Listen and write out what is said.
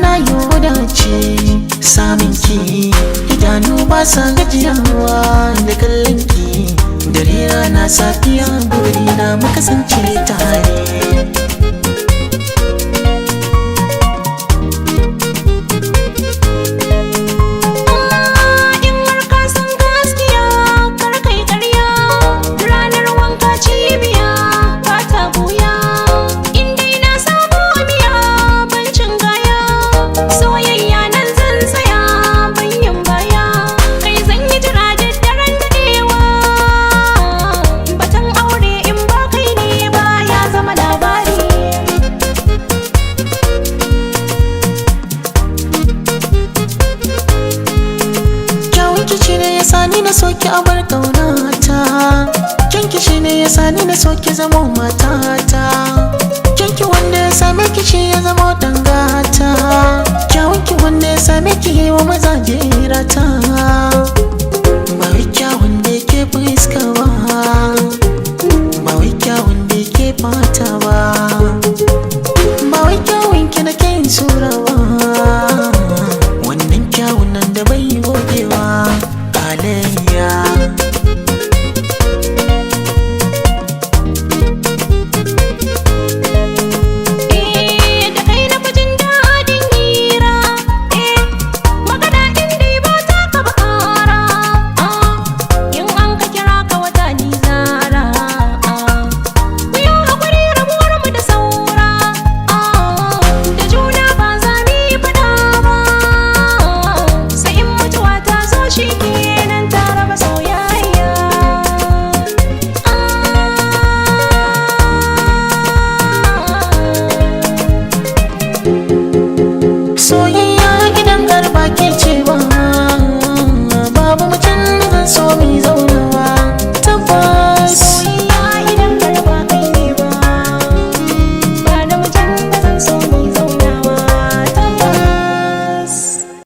Na yi wadace samun ki, idanu ba sa gajiyawa da kallon ki. Dare rana safiya, burina mu kasance tare. In har ka san gaskiya, kar kai ƙarya. Ranar wanka cibiya ba ta buya. In dai na samu miya, ban cin gaya. Soyayya nan zan tsaya, ban yin baya. Kai zan yi jira da daren daɗewa. Batun aure in ba kai ne ba ya zama labari. Kyawun kishi ne ya sani na soki abar ƙaunata. Kyan kishi ne ya sani na soki zamo matata. Kyanki wanda ya same kishi ya zamo dangata.